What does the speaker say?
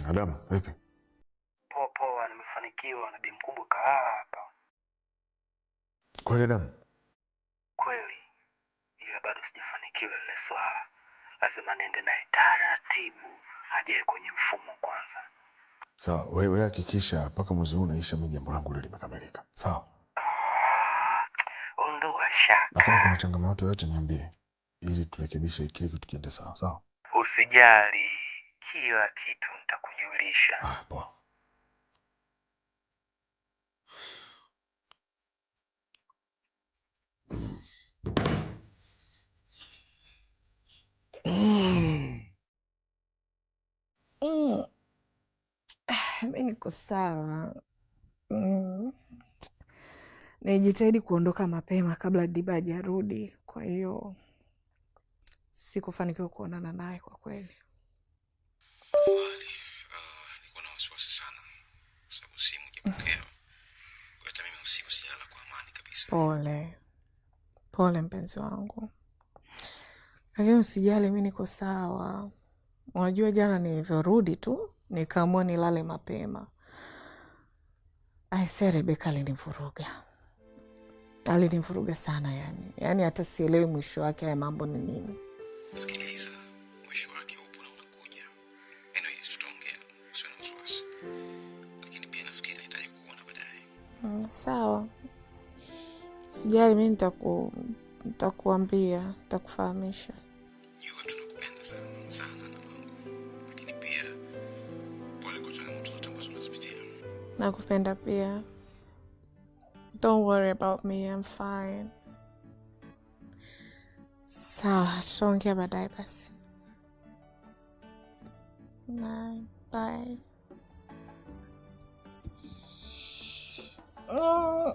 Adam, vipi? Poa poa, nimefanikiwa na bi mkubwa kalala hapa. Kweli Adam? Kweli, ila bado sijafanikiwa lile swala. Lazima niende naye taratibu, ajae kwenye mfumo kwanza. Sawa, wewe hakikisha mpaka mwezi huu unaisha, mimi jambo langu lile limekamilika. Sawa? Ah, ondoa Na shaka. kama kuna changamoto yoyote niambie ili turekebishe kile kitu kiende sawa, sawa? Usijali, kila kitu nitakujulisha. Ah, poa. Mm. Mi niko sawa. Mm. Nijitahidi kuondoka mapema kabla Diba hajarudi, kwa hiyo sikufanikiwa kuonana naye kwa kweli. Nilikuwa na wasiwasi sana sababu simu hujapokea. Kwa hata mimi usiku sijalala kwa amani kabisa. Pole pole mpenzi wangu, lakini usijali, mi niko sawa. Unajua jana nilivyorudi tu nikaamua nilale mapema. Aisee, Rebeka alinivuruga, alinivuruga sana yani, yaani hata sielewi mwisho wake haya mambo ni nini. Sikiliza, mwisho wake upo na unakuja. Anyways, tutaongea, usiwe na wasiwasi. Lakini pia nafikiri nahitaji kuona baadaye. Sawa, sijali, mi nitakuambia, nitakufahamisha. Jua tunakupenda sana sana na wangu, lakini pia pole kwa changamoto zote ambazo unazipitia. Nakupenda pia. Don't worry about me, I'm fine. Sawa, tutaongea baadaye basi. Na, bye. Mm.